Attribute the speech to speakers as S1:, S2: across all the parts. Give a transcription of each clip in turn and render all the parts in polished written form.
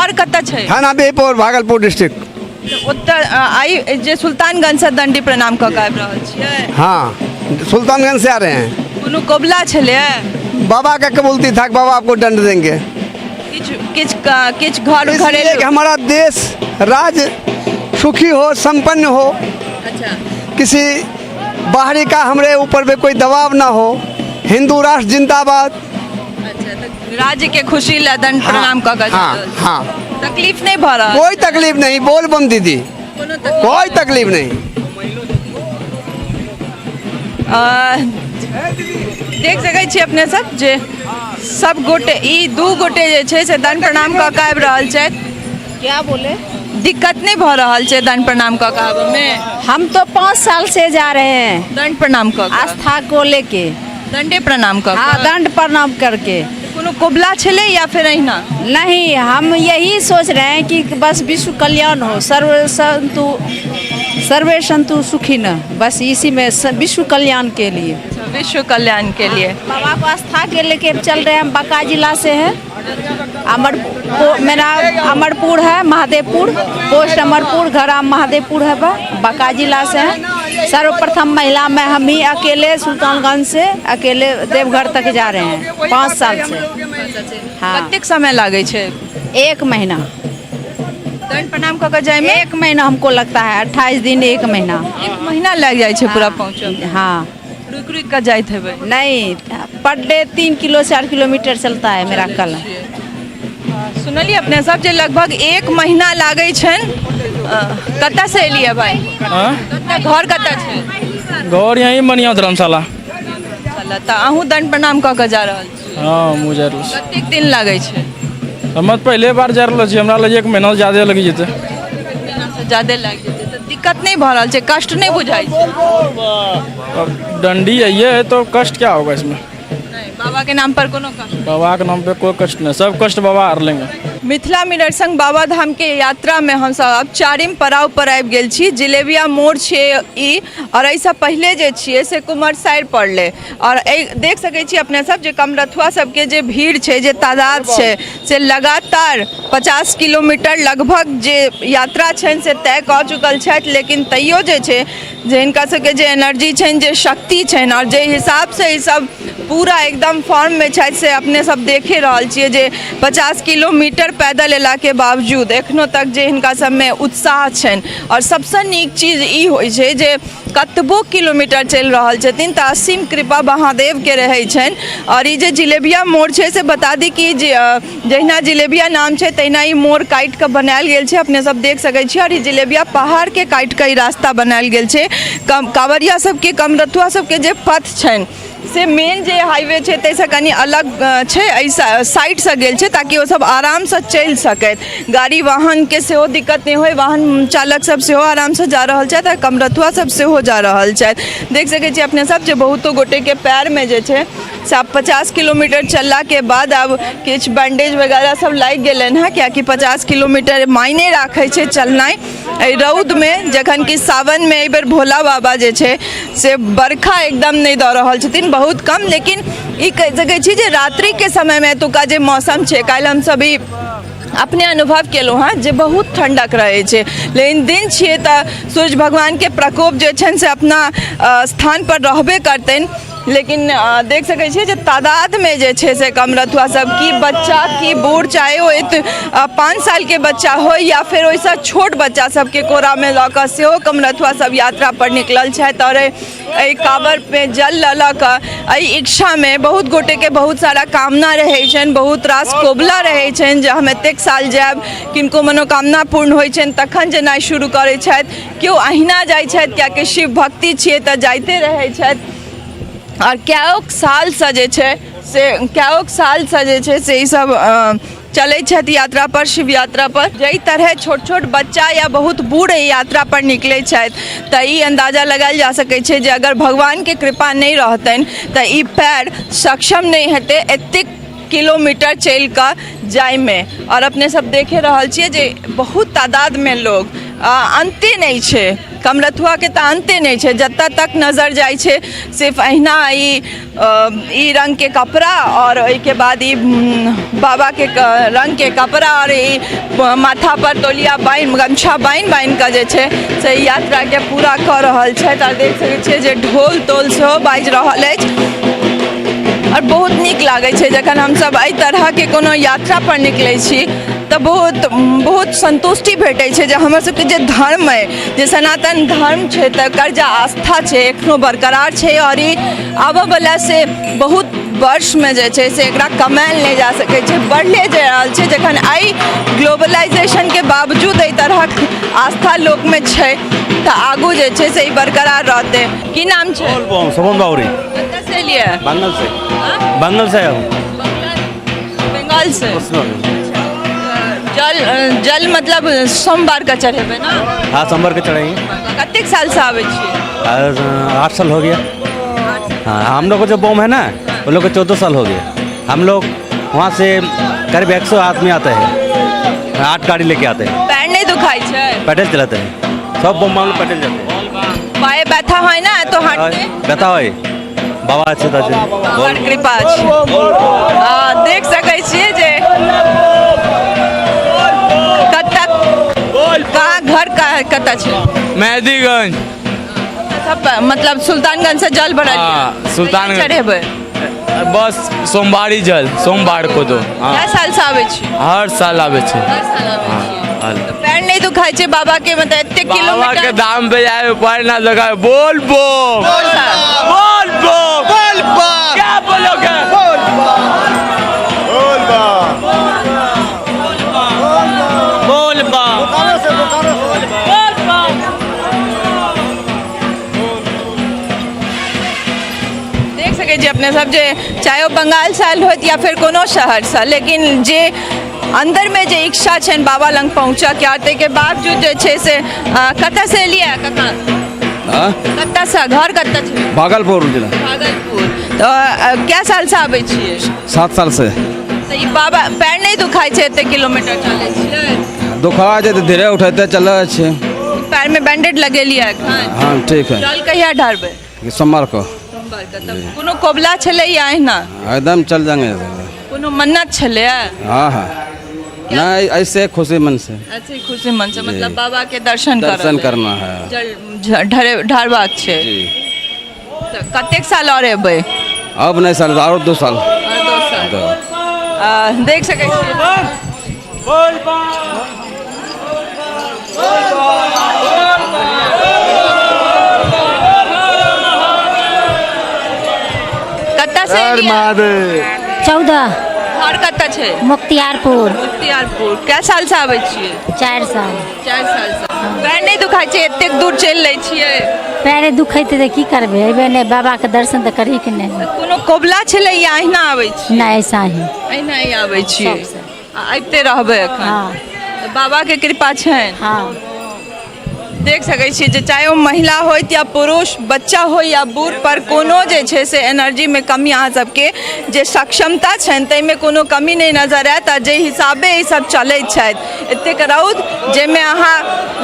S1: घर कतऽ छै?
S2: थाना बेहपुर, भागलपुर डिस्ट्रिक्ट।
S1: ओतऽ आइ जे सुल्तानगंजसँ दंडी प्रणाम कऽ कऽ आबि रहल छियै?
S2: हाँ, सुल्तानगंज से आ रहे हैं।
S1: कोनो कबुला छलै?
S2: बाबा का कबूलती था कि बाबा आपको दंड देंगे।
S1: किछु किछु किछु घर
S2: इसलिए कि
S1: घरेलू
S2: हमारा देश राज्य सुखी हो, संपन्न हो। किसी बाहरी का हमरे ऊपर पे कोई दबाव ना हो। हिंदू राष्ट्र जिंदाबाद।
S1: अच्छा, तऽ राज्य के खुशी ला दंड प्रणाम कऽ कऽ जा रहल छी।
S2: हाँ।
S1: तकलीफ नहीं भऽ रहल?
S2: कोई तकलीफ नहीं, बोल बम दीदी।
S1: कोनो तकलीफ?
S2: कोई तकलीफ नहीं।
S1: देख सकै छी अपने सब जे सब गोटे, ई दू गोटे जे छै से दंड प्रणाम कऽ कऽ आबि रहल छथि।
S3: क्या बोले?
S1: दिक्कत नहि भऽ रहल छै दंड प्रणाम कऽ कऽ आबऽमे?
S3: हम तो 5 साल से जा रहे हैं।
S1: दंड प्रणाम कऽ कऽ?
S3: आस्था को लेके।
S1: दंडे प्रणाम कऽ
S3: हाँ।
S1: कऽ?
S3: दंड प्रणाम करके।
S1: कोनो कोबला छलै या फेर अहिना?
S3: नहीं, हम यही सोच रहे हैं कि बस विश्व कल्याण हो, सर्व संतु सर्वे संतु सुखी न, बस इसी में विश्व कल्याण के लिए।
S1: अच्छा, विश्व कल्याण के लिए।
S3: बाबा को आस्था के लेके चल रहे हैं। हम बांका जिला से हैं। अमर मेरा अमरपुर है, महादेवपुर, पोस्ट अमरपुर, घर महादेवपुर है। बांका जिला से हैं। सर्वप्रथम महिला में हम ही अकेले सुल्तानगंज से अकेले देवघर तक जा रहे हैं 5 साल से, हाँ।
S1: कतेक समय लागै छै?
S3: एक महीना।
S1: दंड प्रणाम कऽ कऽ जायमे?
S3: एक महीना हमको लगता है, 28 दिन, एक महीना।
S1: एक महीना लागि जाइ छै पूरा पहुँचऽ?
S3: हाँ।
S1: रुकि रुकि कऽ जाइत हेबै?
S3: नहीं, पर डे 3 किलो 4 किलोमीटर चलता है मेरा कल।
S1: सुनलियै अपने सब जे लगभग एक महीना लागै छनि। कतऽसँ एलियै भाई?
S4: हाँ?
S1: कतऽ घर, कतऽ छै?
S4: घर यहीं मनिया, धर्मशाला।
S1: तऽ अहूँ दंड प्रणाम कऽ कऽ जा रहल छी?
S4: हाँ, हमहूँ जा रहल छी।
S1: कतेक दिन लागै छै?
S4: हम तऽ पहिले बार जा रहल छी, हमरा लगे एक महीना से ज्यादे लगि जेतै।
S1: महीनासँ ज्यादे लागि जेतै, तऽ दिक्कत नहि भऽ रहल छै? कष्ट नहि बुझाइ छै?
S4: अब डंडी आइए है तो कष्ट क्या होगा इसमें?
S1: नहि, बाबा के नाम पर कोनो कष्ट?
S4: बाबा के नाम पे कोई कष्ट नहीं, सब कष्ट बाबा हर लेंगे।
S1: मिथिला मिरर संग बाबा धाम के यात्रा में हमसब आब चारिम पड़ाव पर आबि गेल छी। जिलेबिया मोड़ छियै ई और एहिसँ पहिले जे छियै से कुमरसारि पड़लै। और एहि देख सकै छी अपने सब जे कमरथुआ सबके जे भीड़ छै, जे तादाद छै, से लगातार 50 किलोमीटर लगभग जे यात्रा छनि से तय कऽ चुकल छथि। लेकिन तैयो जे छै जे हिनका सबके जे एनर्जी छनि, जे शक्ति छनि आओर जे हिसाबसँ ई सब पूरा एकदम फॉर्ममे छथि, से अपने सब देखे रहल छियै जे 50 किलोमीटर पैदल एलाके बावजूद एखनो तक जे हिनका सबमे उत्साह छनि। आओर सबसँ नीक चीज ई होइ छै जे कतबो किलोमीटर चलि रहल छथिन तऽ असीम कृपा महादेवके रहै छनि। आओर ई जे जिलेबिया मोड़ छै से बता दी कि जे जहिना जिलेबिया नाम छै तहिना ई मोड़ काटि कऽ बनायल गेल छै, अपने सब देख सकै छी। आओर ई जिलेबिया पहाड़के काटि कऽ ई रास्ता बनायल गेल छै। कम कांवरिया सबके, कमरथुआ सबके जे पथ छनि से मेन जे हाईवे छै ताहिसँ कनि अलग छै, एहि साइडसँ गेल छै ताकि ओसभ आरामसँ चलि सकथि, गाड़ी वाहनके सेहो दिक्कत नहि होइ। वाहन चालक सब सेहो आरामसँ जा रहल छथि आ कमरथुआ सब सेहो जा रहल छथि। देख सकै छी अपने सब जे बहुतो गोटेके पैरमे जे छै से आब 50 किलोमीटर चललाके बाद आब किछु बैंडेज वगैरह सब लागि गेलनि हँ, कियाकि 50 किलोमीटर मायने राखै छै चलनाइ एहि रौदमे, जखन कि सावनमे एहिबेर भोला बाबा जे छै से बरखा एकदम नहि दऽ रहल छथिन, बहुत कम। लेकिन ई कहि सकै छी जे रात्रिके समयमे एतुका जे मौसम छै, काल्हि हमसभ ई अपने अनुभव केलहुँ हँ जे बहुत ठण्डक रहै छै। लेकिन दिन छियै तऽ सूर्य भगवानके प्रकोप जे छनि से अपना स्थानपर रहबे करतनि। लेकिन देख सकै छियै जे तादादमे जे छै से कमरथुआ सब, की बच्चा की बूढ़, चाहे ओ 5 सालके बच्चा होइ या फेर ओहिसँ छोट बच्चा सबके कोरामे लऽ कऽ सेहो कमरथुआ सब यात्रा पर निकलल छथि। आओर एहि काँवरमे जल लऽ लऽ कऽ एहि इच्छामे बहुत गोटेके बहुत सारा कामना रहै छनि, बहुत रास कोबला रहै छनि जे हम एतेक साल जायब। किनको मनोकामना पूर्ण होइ छनि तखन जेनाइ शुरू करै छथि, केओ अहिना जाइ छथि कियाकि शिव भक्ति छियै तऽ जाइते रहै छथि। आओर कएक सालसँ जे छै से कएक सालसँ जे छै से ईसभ चलै छथि यात्रा पर, शिव यात्रा पर। जाहि तरहे छोट छोट बच्चा या बहुत बूढ़ एहि यात्रा पर निकलै छथि तऽ ई अन्दाजा लगायल जा सकै छै जे अगर भगवानके कृपा नहि रहतनि तऽ ई पैर सक्षम नहि हेतै एतेक किलोमीटर चलि कऽ जाइमे। आओर अपने सब देखे रहल छियै जे बहुत तादादमे लोग, अन्ते नहि छै। कमरथुआके तऽ अन्ते नहि छै। जतऽ तक नजर जाइ छै सिर्फ अहिना ई ई रङ्गके कपड़ा आओर ओहिके बाद ई बाबाके रङ्गके कपड़ा आओर ई माथापर तौलिया बान्हि, गमछा बान्हि बान्हि कऽ जे छै से ई यात्राके पूरा कऽ रहल छथि। आओर देख सकै छियै जे ढोल तोल सेहो बाजि रहल अछि आओर बहुत नीक लागै छै। जखन हमसभ एहि तरहके कोनो यात्रापर निकलै छी तऽ बहुत बहुत सन्तुष्टि भेटै छै जे हमर सबके जे धर्म अइ, जे सनातन धर्म छै, तकर जे आस्था छै एखनो बरकरार छै आओर ई आबऽवला से बहुत वर्षमे जे छै से एकरा कमायल नहि जा सकै छै, बढ़ले जा रहल छै। जखन आइ ग्लोबलाइजेशनके बावजूद एहि तरहक आस्था लोकमे छै तऽ आगू जे छै से ई बरकरार रहतै। की नाम छै?
S5: शोभन बाउरी।
S1: कतऽसँ एलियै?
S5: बंगल से। बंगल से आया हूँ।
S1: बंगाल से। जल जल मतलब सोमवार के चढ़ेबै ना?
S5: हाँ, सोमवार के चढ़ेंगे।
S1: कतेक साल से आबै छियै?
S5: 8 साल हो गया। हाँ, हम लोग को जो बम है ना, वो लोग को 14 साल हो गया। हम लोग वहाँ से करीब 100 आदमी आते हैं, 8 गाड़ी लेके आते हैं।
S1: पैर नहीं दुखाई छै?
S5: पैदल चलाते हैं, सब बम हम लोग पैदल जाते हैं।
S1: पाए व्यथा है ना तो हटते?
S5: व्यथा है, बाबा अच्छे तो अच्छे।
S1: बाबार कृपा अछि। देख सकै छियै जे कतऽ कहाँ घर कतऽ छै?
S4: मेहदीगंज।
S1: सब मतलब सुल्तानगंज से जल भरल?
S4: हाँ, सुल्तानगंज।
S1: चढ़ेबै?
S4: बस सोमवारी जल, सोमवार को दो। हाँ।
S1: कए साल से आबै छी?
S4: हर साल आबै छै।
S1: हर साल आबै छी।
S4: हाँ।
S1: तऽ पैर नहि दुखाइ छै बाबा के मतलब एते
S4: बाबा के
S1: किलोमीटर?
S4: धाम पे जाए पैर ना लगाए। बोल बम, बोल बम, बोल बम, क्या बोलोगे? बोल बम, बोल बम।
S1: देख सकै छी अपने सब जे चाहे ओ बंगाल से आयल होत या फिर कोनो शहरसँ, लेकिन जे अन्दरमे जे इच्छा छनि बाबा लग पहुँचऽके आओर ताहिके बावजूद जे छै से कतऽसँ एलियै कतऽ?
S6: हाँ?
S1: कतऽसँ, घर कतऽ छै?
S6: भागलपुर जिला।
S1: भागलपुर। तऽ कए सालसँ आबै छियै?
S6: 7 साल से।
S1: तऽ ई बाबा पैर नहि दुखाइ छै एते किलोमीटर चलै छियै?
S6: दुखा छै तऽ धीरे उठेते चलै छै।
S1: पैरमे बैंडेड लगेलियै एखन?
S6: हाँ, ठीक है।
S1: जल कहिया ढारबै?
S6: सोमवार को।
S1: सोमवार के। तऽ कोनो कबुला छलै या अहिना?
S6: एकदम चल जाएंगे।
S1: कोनो मन्नत छलै?
S6: हाँ हाँ, नहीं, ऐसे खुशी मन से।
S1: ऐसे खुशी मन से, मतलब बाबा के दर्शन करऽ
S6: दर्शन
S1: लेल।
S6: करना है।
S1: जल ढारबाक छै।
S6: जी।
S1: तऽ कतेक साल आओर एबै?
S6: अब नहीं साल, और 2 साल।
S1: आओर 2 साल।
S6: दो।
S1: देख सकै छियै। कतऽ से एलियै?
S7: 14।
S1: घर कतऽ छै?
S7: मुख्तियारपुर।
S1: मुख्तियारपुर। कै साल से आबै छियै?
S7: 4 साल।
S1: 4 साल से। पैर नहि दुखाइ छै एतेक दूर चलि लै छियै?
S7: पैरे दुखैते तऽ की करबै, अयबै नहि बाबाके दर्शन तऽ करही कि नहि?
S1: कोनो कबुला छलै या अहिना आबै छियै?
S7: नहि, ऐसा ही।
S1: अहिना ही आबै छियै?
S7: सबसँ।
S1: आ अबिते रहबै एखन?
S7: हाँ।
S1: तऽ बाबाके कृपा छनि?
S7: हाँ।
S1: देख सकै छियै जे चाहे ओ महिला होइत या पुरुष, बच्चा हो या बूढ़, पर कोनो जे छै से एनर्जीमे कमी, अहाँ सबके जे सक्षमता छनि ताहिमे कोनो कमी नहि नजर आयत। आ जाहि हिसाबे ई सब चलैत छथि, एतेक रौद जाहिमे अहाँ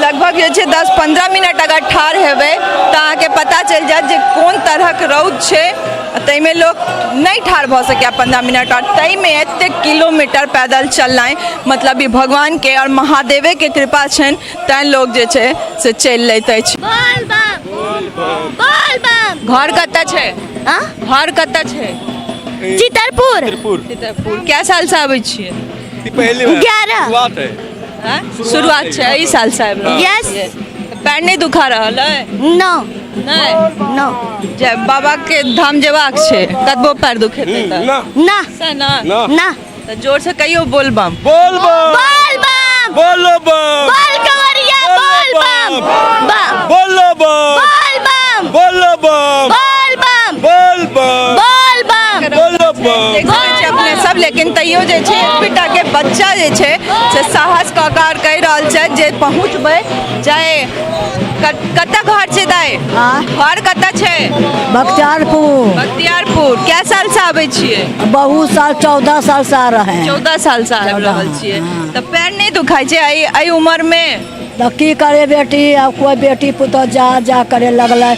S1: लगभग जे छै 10-15 मिनट अगर ठाढ़ हेबै तऽ अहाँके पता चलि जायत जे कोन तरहक रौद छै, आ ताहिमे लोक नहि ठाढ़ भऽ सकैए 15 मिनट, आओर ताहिमे एतेक किलोमीटर पैदल चलनाइ मतलब ई भगवानके आओर महादेवेके कृपा छनि तैँ लोक जे छै से चलि लैत अछि।
S8: बोल बम, बोल बम।
S1: घर कतऽ छै?
S8: हाँ?
S1: घर कतऽ छै?
S8: चितरपुर।
S1: चितरपुर। कै साल से आबै छियै?
S8: 11।
S1: आँय? शुरुआत छै, एहि साल से आबि रहल
S8: Yes.
S1: छियै। पैर नहि दुखा रहल अइ?
S8: नो।
S1: नहि?
S8: नो।
S1: जय बाबा के धाम जेबाक छै, कतबो पैर दुखेतै तऽ?
S8: ना।
S1: से ना?
S8: ना।
S1: तऽ जोर से कहियौ बोल बम।
S9: बोल बम।
S8: बोल बम।
S9: बोलो बम।
S8: बोल कंवरिया, बोल बम। बम।
S9: बोलो बम।
S8: बोल बम।
S9: बोलो बम।
S8: बोल बम।
S9: बोल बम।
S8: बोल बम।
S9: बोलो बम।
S1: देख सकै छियै अपने सब, लेकिन तैयो जे छै एतबीटा के बच्चा जे छै से साहस कऽ कऽ आर कहि रहल छै जे पहुँचबै चाहे कतऽ घर छै दाइ?
S10: हाँ?
S1: घर कतऽ छै?
S10: बख्तियारपुर।
S1: बख्तियारपुर। कै साल से आबै छियै?
S10: बहुत साल, 14 साल से आ रहे हैं।
S1: 14 साल से आबि रहल छियै।
S10: हाँ।
S1: तऽ पैर नहि दुखाइ छै एहि उमर मे?
S10: तऽ की करे बेटी, आब कोइ बेटी पुतोह जा जा करे लगलै।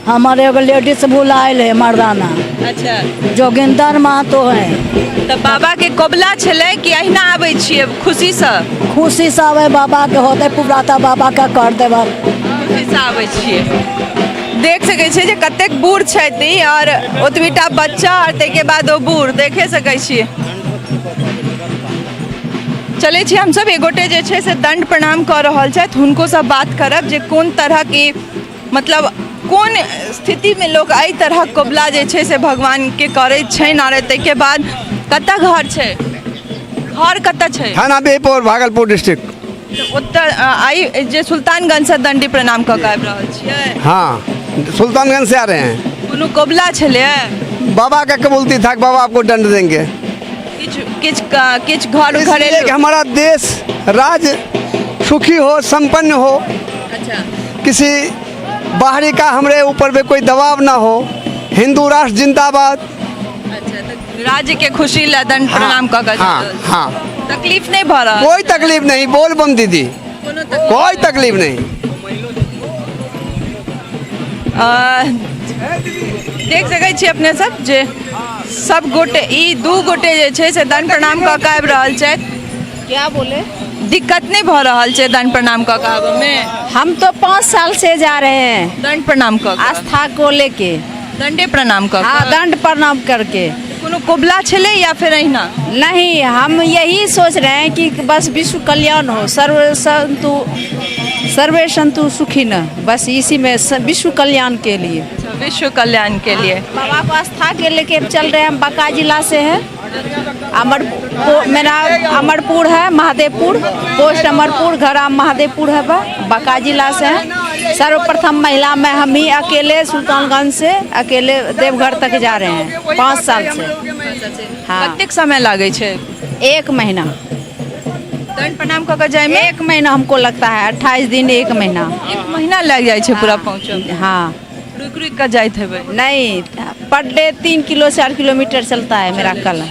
S10: हमर एगो लेडीज बुलायल है मर्दाना।
S1: अच्छा।
S10: जोगिंदर महतो है।
S1: तऽ बाबा के कबुला छलै कि अहिना आबै छियै खुशीसँ?
S10: खुशी से आबै, बाबा के होतै पूरा तऽ बाबा के कर देबै।
S1: खुशीसँ आबै छियै। देख सकै छियै जे कतेक बूढ़ छथि ई आओर ओतबीटा बच्चा आओर ताहिके बाद ओ बूढ़, देखे सकै छियै। चलै छी हमसब। एगोटे जे छै से दण्ड प्रणाम कऽ रहल छथि, हुनकोसँ बात करब जे कोन तरहक ई, मतलब कोन स्थितिमे लोक एहि तरहक कबुला जे छै से भगवानके करैत छनि। आओर ताहिके बाद कतऽ घर छै, घर कतऽ छै?
S2: थाना बेपुर, भागलपुर डिस्ट्रिक्ट।
S1: ओतऽ आइ जे सुल्तानगंजसँ दण्डी प्रणाम कऽ कऽ आबि रहल छियै?
S2: हाँ, सुल्तानगंज से आ रहे हैं।
S1: कोनो कबुला छलै?
S2: बाबा का कबूलती था कि बाबा आपको दंड देंगे।
S1: किछु किछु किछु घर
S2: इसलिए कि
S1: घरेलू
S2: हमारा देश राज्य सुखी हो, संपन्न हो। किसी बाहरी का हमरे ऊपर पे कोई दबाव ना हो। हिंदू राष्ट्र जिंदाबाद।
S1: अच्छा, तऽ राज्य के खुशी लए दंड प्रणाम कऽ कऽ
S2: हाँ।
S1: तकलीफ नहि भऽ रहल?
S2: कोई तकलीफ नहीं, बोल बम दीदी।
S1: कोनो तकलीफ?
S2: कोई तकलीफ नहीं।
S1: देख सकै छी अपने सब जे सब गोटे, ई दू गोटे जे छै से दंड प्रणाम कऽ कऽ आबि रहल छथि।
S3: क्या बोले?
S1: दिक्कत नहि भऽ रहल छै दंड प्रणाम कऽ कऽ आबऽमे?
S3: हम तो 5 साल से जा रहे हैं।
S1: दंड प्रणाम कऽ कऽ?
S3: आस्था को लेके।
S1: दंडे प्रणाम कऽ
S3: हाँ।
S1: कऽ?
S3: दंड प्रणाम करके।
S1: कोनो कबुला छलै या फेर अहिना?
S3: नहीं, हम यही सोच रहे हैं कि बस विश्व कल्याण हो, सर्व संतु सर्वे संतु सुखी न, बस इसी में विश्व कल्याण के लिए।
S1: अच्छा, विश्व कल्याण के लिए।
S3: बाबा को आस्था के लेके चल रहे हैं। हम बांका जिला से हैं। अमर मेरा अमरपुर है, महादेवपुर, पोस्ट अमरपुर, घर महादेवपुर है बा। बांका जिला से है। सर्वप्रथम महिला में हम ही अकेले सुल्तानगंज से अकेले देवघर तक जा रहे हैं 5 साल से, हाँ।
S1: कतेक समय लागै छै?
S3: एक महीना।
S1: दंड प्रणाम कऽ कऽ जायमे?
S3: एक महीना हमको लगता है, 28 दिन, एक महीना।
S1: एक महीना लागि जाइ छै पूरा पहुँचऽ?
S3: हाँ।
S1: रुकि रुकि कऽ जाइत हेबै?
S3: नहीं, पर डे 3 किलो 4 किलोमीटर चलता है मेरा कल।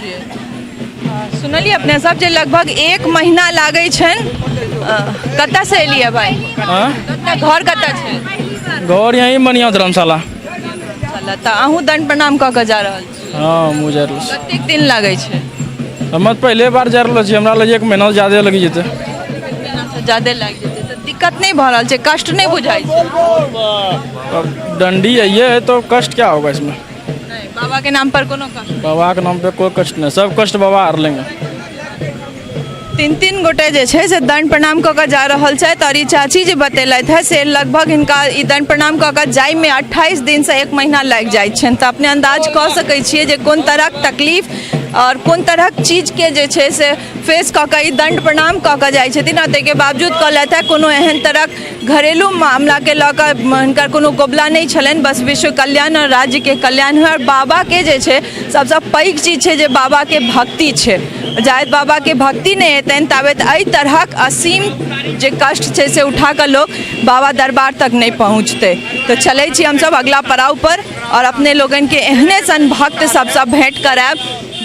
S1: सुनलियै अपने सब जे लगभग एक महीना लागै छनि। कतऽसँ एलियै भाई? कतऽ घर, कतऽ छै?
S11: घर यहीं मनिया धर्मशाला।
S1: चल, तऽ अहूँ दंड प्रणाम कऽ कऽ जा रहल छी?
S11: हाँ, हमहूँ जा रहल छी।
S1: कतेक दिन लागै छै?
S11: हम तऽ पहिले बार जा रहल छी, हमरा लगे एक महीना से ज्यादे लगि जेतै।
S1: महीनासँ ज्यादे लागि जेतै। तऽ दिक्कत नहि भऽ रहल छै, कष्ट नहि बुझाइ छै?
S11: अब डंडी आइए है तो कष्ट क्या होगा इसमें?
S1: नहि, बाबा के नाम पर कोनो कष्ट?
S11: बाबा के नाम पे कोई कष्ट नहीं, सब कष्ट बाबा हर लेंगे।
S1: तीन तीन गोटे जे छै से दंड प्रणाम कऽ कऽ जा रहल छथि आओर ई चाची जे बतेलथि हे से लगभग हिनका ई दंड प्रणाम कऽ कऽ जाइमे 28 दिनसँ एक महीना लागि जाइत छनि। तऽ अपने अन्दाज कऽ सकै छियै जे कोन तरहक तकलीफ आओर कोन तरहक चीजके जे छै से फेस कऽ कऽ ई दंड प्रणाम कऽ कऽ जाइ छथिन। आओर ताहिके बावजूद कहलथि हे कोनो एहन तरहक घरेलू मामलाके लऽ कऽ हुनकर कोनो कबुला नहि छलनि, बस विश्व कल्याण आओर राज्यके कल्याण होइ। आओर बाबाके जे छै सबसँ पैघ चीज छै जे बाबाके भक्ति छै। जाइत बाबाके भक्ति नहि हेतनि ताबत एहि तरहक असीम जे कष्ट छै से उठा कऽ लोक बाबा दरबार तक नहि पहुँचतै। तऽ चलै छी हमसब अगला पड़ाव पर आओर अपने लोगनके एहने सन भक्त सबसँ भेँट करायब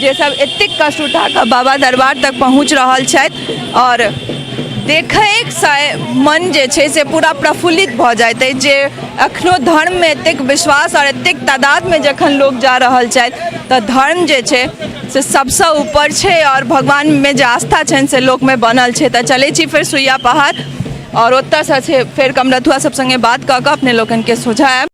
S1: जे सब एतेक कष्ट उठा कऽ बाबा दरबार तक पहुँच रहल छथि। आओर देखैसँ मन जे छै से पूरा प्रफुल्लित भऽ जाइत अछि जे एखनो धर्ममे एतेक विश्वास आओर एतेक तादादमे जखन लोक जा रहल छथि तऽ धर्म जे छै से सबसँ ऊपर छै आओर भगवानमे जे आस्था छनि से लोकमे बनल छै। तऽ चलै छी फेर सुइया पहाड़ आओर ओतऽसँ छै फेर कमरथुआ सब सङ्गे बात कऽ कऽ अपने लोकनिके सोझा आयब।